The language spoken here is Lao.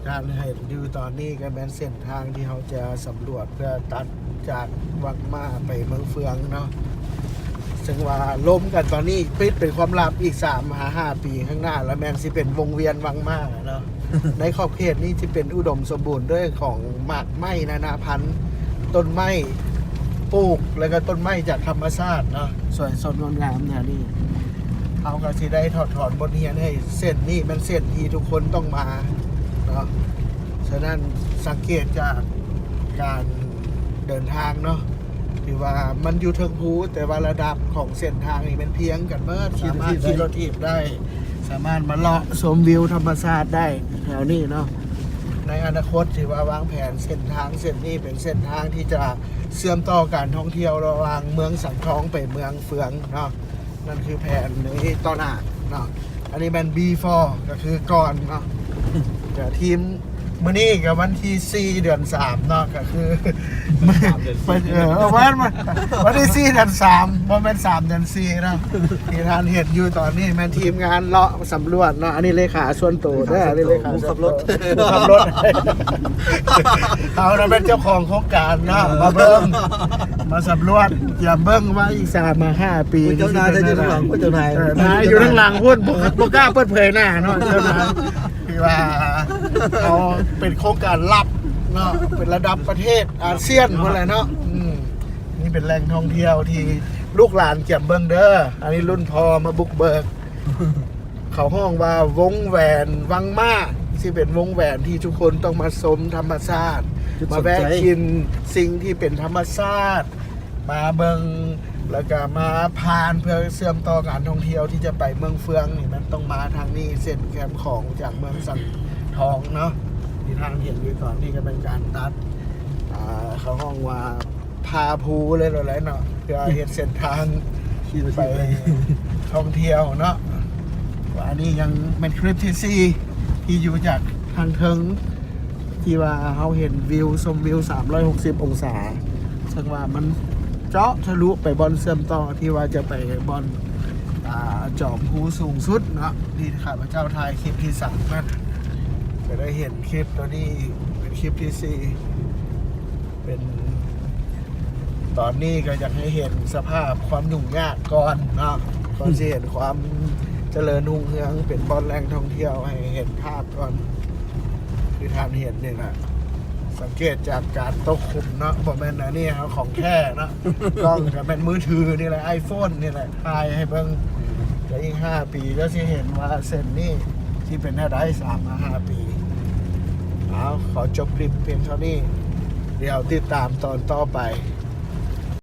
ທ່ານເຫັນຢູ່ຕອນນີ້ກໍແມ່ນເສັ້ນທາງທີ່ເຮົາຈະສຳຫຼວດເພື່ອຕັດຈາກວັງມ້າໄປເມືອງເຟືອງເນາະ ເຊິ່ງວ່າລົມກັນຕອນນີ້ປິດເປັນຄວາມລັບ ອີກສາມຫາຫ້າປີຂ້າງໜ້າ ແລ້ວແມ່ນຊິເປັນວົງວຽນວັງມ້າເນາະ. ໃນຂອບເຂດນີ້ຊິເປັນອຸດົມສົມບູນດ້ວຍຂອງໝາກໄມ້ນານາພັນ ຕົ້ນໄມ້ປູກ ແລ້ວກໍຕົ້ນໄມ້ຈາກທຳມະຊາດເນາະ ສວຍສົດງົດງາມແນວນີ້. ເຮົາກໍຊິໄດ້ຖອດຖອນບົດຮຽນໃຫ້ເສັ້ນນີ້ແມ່ນເສັ້ນທີ່ທຸກຄົນຕ້ອງມາເນາະ. ສະນັ້ນສັງເກດຈາກການເດີນທາງເນາະ ຖືວ່າມັນຢູ່ເທິງພູ ແຕ່ວ່າລະດັບຂອງເສັ້ນທາງນີ້ແມ່ນພຽງກັນເໝິດ ສາມາດຂີ່ລົດຖີບໄດ້ ສາມາດມາເລາະຊົມວິວທຳມະຊາດໄດ້ແຖວນີ້ເນາະ. ໃນອະນາຄົດທີ່ວ່າວາງແຜນເສັ້ນທາງເສັ້ນນີ້ເປັນເສັ້ນທາງທີ່ຈະເຊື່ອມຕໍ່ການທ່ອງທ່ຽວລະຫວ່າງເມືອງສັງທອງໄປເມືອງເຟືອງເນາະ. ນັ້ນຄືແຜນໃນຕໍ່ໜ້າເນາະ. ອັນນີ້ແມ່ນ before ກໍຄືກ່ອນເນາະ. ກະທີມ ມື້ນີ້ກໍວັນທີສີ່ ເດືອນສາມເນາະ ກໍຄື ສາມເດືອນສີ່ ເອີ ວັນ ວັນທີສີ່ ເດືອນສາມ ບໍ່ແມ່ນສາມເດືອນສີ່ເນາະ. ທີ່ທ່ານເຫັນຢູ່ຕອນນີ້ແມ່ນທີມງານເລາະສຳຫຼວດເນາະ. ອັນນີ້ເລຂາສ່ວນໂຕເດີ ອັນນີ້ເລຂາສ່ວນໂຕ ຜູ້ຂັບລົດ ຜູ້ຂັບລົດ. ເຮົານະແມ່ນເຈົ້າຂອງໂຄງການເນາະ ເອີ ມາເບິ່ງ ມາສຳຫຼວດ ຢາມເບິ່ງວ່າອີກສາມມາຫ້າປີ ຜູ້ເຈົ້ານາຍ ຊິເປັນແນວໃດ ຢູ່ທາງຫຼັງ ຜູ້ເຈົ້ານາຍ ເອີ ນາຍຢູ່ທາງຫຼັງພຸ້ນ ບໍ່ ບໍ່ກ້າເປີດເຜີຍໜ້າເນາະ ເຈົ້ານາຍ. ທີ່ວ່າເຮົາເປັນໂຄງການລັບເນາະ ເປັນລະດັບປະເທດອາຊຽນພຸ້ນແຫຼະເນາະ. ອືມ ນີ້ເປັນແຫຼ່ງທ່ອງທ່ຽວທີ່ລູກຫຼານກຽມເບິ່ງເດີ. ອັນນີ້ລຸ້ນພໍ່ມາບຸກເບີກ ເຂົາຮ້ອງວ່າວົງແຫວນວັງມ້າ ຊິເປັນວົງແຫວນທີ່ທຸກຄົນຕ້ອງມາຊົມທຳມະຊາດ ມາແວະກິນສິ່ງທີ່ເປັນທຳມະຊາດ ມາເບິ່ງ ແລ້ວກະມາຜ່ານເພື່ອເຊື່ອມຕໍ່ການທ່ອງທ່ຽວທີ່ຈະໄປເມືອງເຟືອງນີ້ ແມ່ນຕ້ອງມາທາງນີ້ ເສັ້ນແຄມຂອງຈາກເມືອງສັງທອງເນາະ. ທີ່ທ່ານເຫັນຢູ່ຕອນນີ້ກໍເປັນການຕັດ ອ່າ ເຂົາຮ້ອງວ່າ ພາພູເລີຍແຫຼະເນາະ ເພື່ອເຮັດເສັ້ນທາງໄປທ່ອງທ່ຽວເນາະ. ວ່າອັນນີ້ຍັງແມ່ນຄລິບທີສີ່ ທີ່ຢູ່ຈາກທາງເທິງ ທີ່ວ່າເຮົາເຫັນວິວ ຊົມວິວສາມຮ້ອຍຫົກສິບອົງສາ ເຊິ່ງວ່າມັນເຈາະທະລຸໄປບ່ອນເຊື່ອມຕໍ່ ທີ່ວ່າຈະໄປບ່ອນ ອ່າ ຈອມພູສູງສຸດເນາະ ທີ່ຂ້າພະເຈົ້າຖ່າຍຄລິບທີສາມນັ້ນ ກໍໄດ້ເຫັນຄລິບຕົວນີ້ເປັນຄລິບທີສີ່. ເປັນ ຕອນນີ້ກໍຢາກໃຫ້ເຫັນສະພາບຄວາມຫຍຸ້ງຍາກກ່ອນເນາະ ກ່ອນຊິເຫັນຄວາມຈະເລີນຮຸ່ງເຮືອງ ເປັນບ່ອນແຫຼ່ງທ່ອງທ່ຽວ ໃຫ້ເຫັນພາບກ່ອນ ຄືທ່ານເຫັນນີ້ນະ. ສັງເກດຈາກການຕົກຂຸມເນາະ ບໍ່ແມ່ນອັນນີ້ເຮົາຂອງແທ້ເນາະ ກ້ອງກໍແມ່ນມືຖືນີ້ແຫຼະ ໄອໂຟນນີ້ແຫຼະ ຖ່າຍໃຫ້ເບິ່ງ. ແຕ່ອີກຫ້າປີ ແລ້ວຊິເຫັນວ່າເສັ້ນນີ້ຊິເປັນແນວໃດ ສາມມາຫ້າປີ. ເອົາ ຂໍຈົບຄລິບພຽງເທົ່ານີ້ ດຽວຕິດຕາມຕອນຕໍ່ໄປ.